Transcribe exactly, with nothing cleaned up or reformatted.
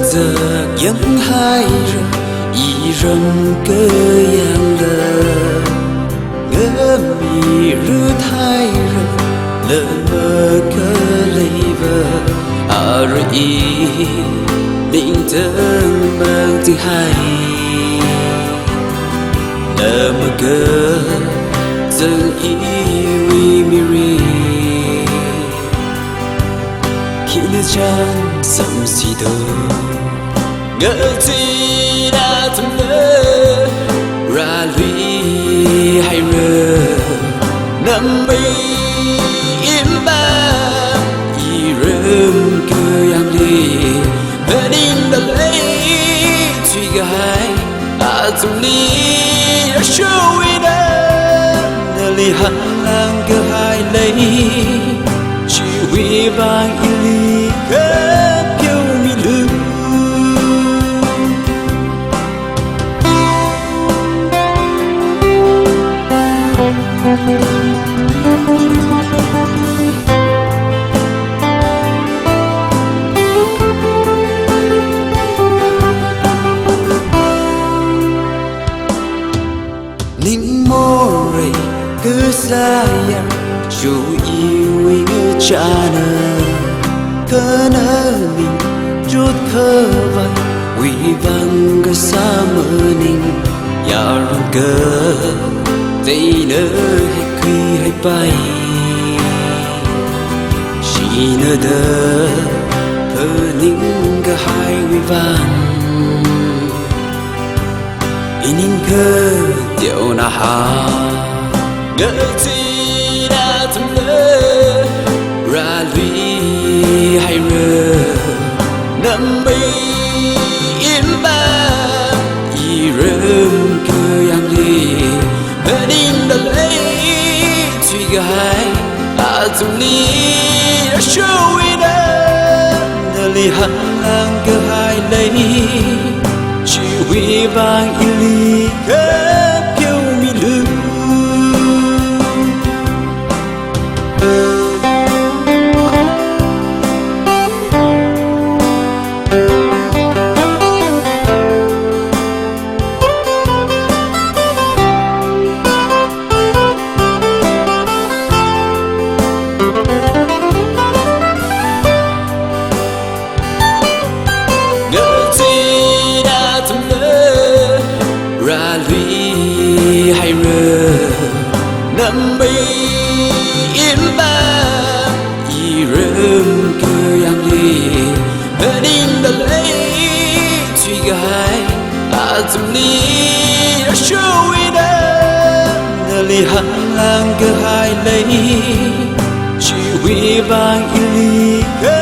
Zakyang haira, iram kayangla, ngami rut haira, lama kaleiva, ara i ningtang mang tinghai. Lama kazang iwui mirin, khina chān samsido. Ngazin atamla rālui haira, namwui imba iram kayangli, phaningda lei thuikahai, atamli ashowui eina nali hānglāng kahai lei, chiwui vang ili kapyo milu. Ning morei kasā yār, shu iwui ngachāna, khanā ning chotkhavaiwui vang kasā maning, yaron kateina heikhui heipai. Shina da phaningkahaiwui vang, ining kateonā ha. Ngazin atamla rālui haira, namwui imba iram kayangli, phaningda lei thuikahai, atamli ashowui eina nali hānglāng kahai lei, chiwui vang ili kapyo milu. Ngazin atamla rālui haira, namwui imba iram kayangli, phaningda lei thuikahai, atamli ashowui eina nali hānglāng kahai lei, chiwui vang ili ka